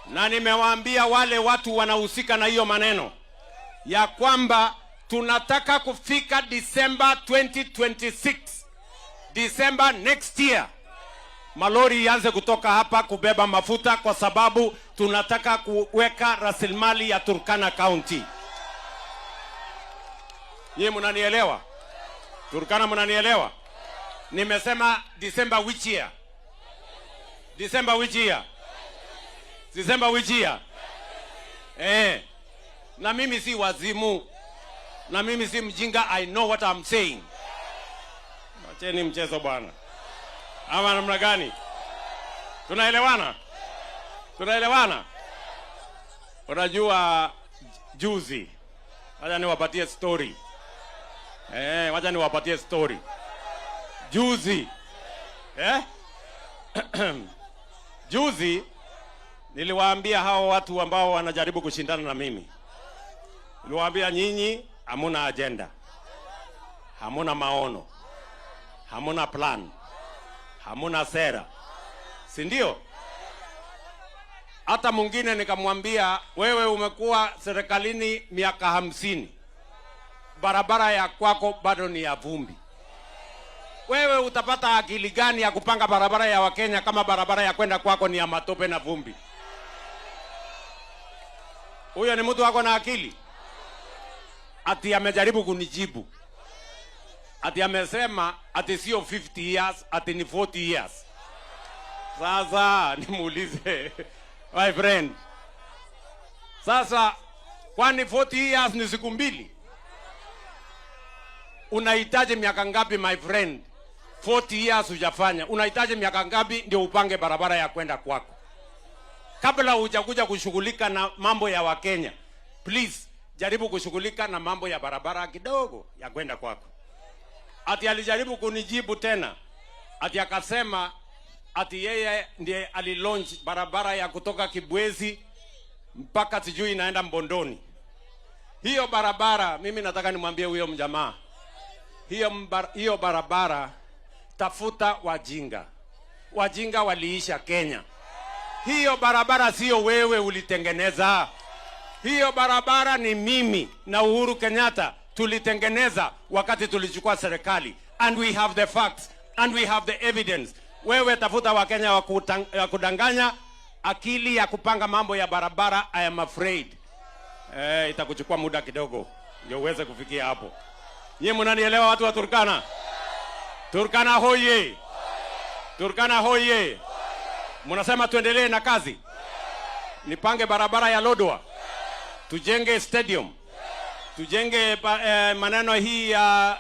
Na nimewaambia wale watu wanahusika na hiyo maneno ya kwamba tunataka kufika December 2026, December next year, malori ianze kutoka hapa kubeba mafuta, kwa sababu tunataka kuweka rasilimali ya Turkana County. Nyie mnanielewa? Turkana, mnanielewa? Nimesema December which year? December which year? December which year? Eh. Na mimi si wazimu. Na mimi si mjinga, I know what I'm saying. Acheni mchezo, bwana. Ama namna gani? Tunaelewana? Tunaelewana? Unajua juzi, wacha niwapatie story. Eh, wacha niwapatie story. Juzi. Eh? Juzi niliwaambia hao watu ambao wanajaribu kushindana na mimi. Niliwaambia, "Nyinyi hamuna agenda, hamuna maono, hamuna plan, hamuna sera, si ndio?" Hata mwingine nikamwambia, "Wewe umekuwa serikalini miaka 50, barabara ya kwako bado ni ya vumbi. Wewe utapata akili gani ya kupanga barabara ya Wakenya kama barabara ya kwenda kwako ni ya matope na vumbi?" Huyo ni mtu ako na akili? Ati amejaribu kunijibu, ati amesema ati sio 50 years, ati ni 40 years. Sasa nimuulize, my friend, sasa kwani 40 years ni siku 2? Unahitaji miaka ngapi, my friend? 40 years hujafanya, unahitaji miaka ngapi ndio upange barabara ya kwenda kwako? Kabla hujakuja kushughulika na mambo ya Wakenya, please jaribu kushughulika na mambo ya barabara kidogo ya kwenda kwako. Ati alijaribu kunijibu tena, ati akasema ati yeye ndiye alilaunch barabara ya kutoka Kibwezi mpaka sijui inaenda Mbondoni. Hiyo barabara, mimi nataka nimwambie huyo mjamaa, hiyo barabara, tafuta wajinga. Wajinga waliisha Kenya. Hiyo barabara sio wewe ulitengeneza. Hiyo barabara ni mimi na Uhuru Kenyatta tulitengeneza wakati tulichukua serikali, and we have the facts and we have the evidence. Wewe tafuta Wakenya wa kudanganya. Akili ya kupanga mambo ya barabara, I am afraid itakuchukua muda kidogo ndio uweze kufikia hapo. Nyie mnanielewa, watu wa Turkana? Turkana hoye! Turkana hoye! Mnasema tuendelee na kazi, nipange barabara ya Lodwar, tujenge stadium, tujenge maneno hii ya